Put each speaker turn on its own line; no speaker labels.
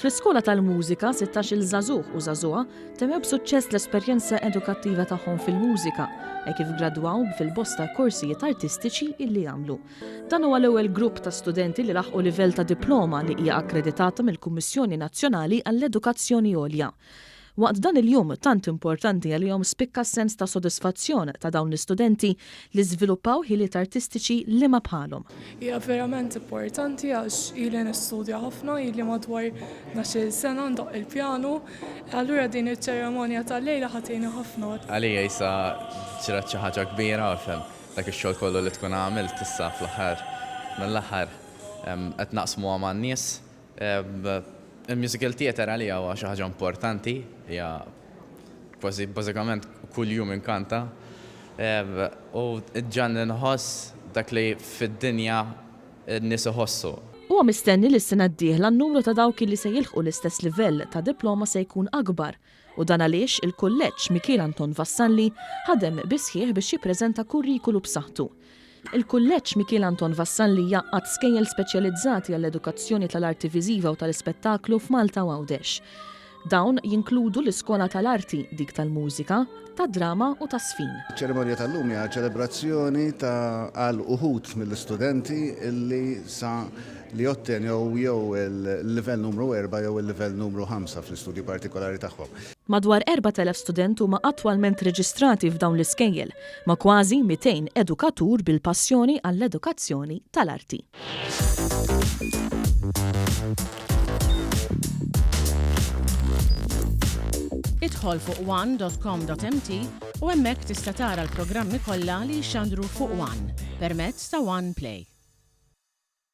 Fl-iskola tal-mużika, 16-il żagħżugħ u żagħżugħa temmew b'suċċess l-esperjenza edukattiva tagħhom fil-mużika, hekk kif ggradwaw fil-bosta korsijiet artistiċi illi għamlu. Dan huwa l-ewwel grupp ta' studenti li laħqu livell ta' diploma li hija akkreditata mill-Kummissjoni Nazzjonali għall-Edukazzjoni Għolja. Waqt dan il-jum tant importanti għalihom spikka s-sens ta' sodisfazzjon ta' dawn l-istudenti li żviluppaw ħiliet artistiċi liema bħalhom.
Hija verament importanti għax ili nistudja ħafna, ili madwar 12-il sena ndoqq il-pjanu, allura din iċ-ċeremonja tal-lejla ħa tgħinni ħafna.
Għalija qisha ġrat xi ħaġa kbira, ifhem, dak ix-xogħol kollu li tkun għamilt issa fl-aħħar mill-aħħar qed naqsmuha man-nies. Il-musical theatre għalija huwa xi ħaġa importanti, hija kważi bażikament kuljum inkanta. U ġġagħalni nħoss dak li fid-dinja n-nies iħossu.
Huwa mistenni li s-sena d-dieħla n-numru ta' dawk li se jilħqu l-istess livell ta' diploma se jkun akbar u dan għaliex il-Kulleġġ Mikiel Anton Vassalli ħadem bis-sħiħ biex jippreżenta kurrikulu b'saħħtu. Il-Kulleġġ Mikiel Anton Vassalli jgħaqqad skejjel speċjalizzati għall-edukazzjoni tal-arti viżiva u tal-ispettaklu f'Malta u Għawdex. Dawn jinkludu l-iskola tal-arti, dik tal-mużika, tad-drama u taż-żfin.
Iċ-ċerimonja tal-lum hija ċelebrazzjoni ta' għal uħud mill-istudenti li sa li ottenew jew il-livell numru erbgħa jew il-livell numru ħamsa fl-istudju partikolari tagħhom.
Madwar 4,000 student huma attwalment reġistrati f'dawn l-iskejjel, ma' kważi 200 edukatur bil-passjoni għall-edukazzjoni tal-arti.
Idħol fuq one dot com dot mt u hemmhekk tista' tara l-programmi kollha li jixxandru fuq one permezz ta' One Play.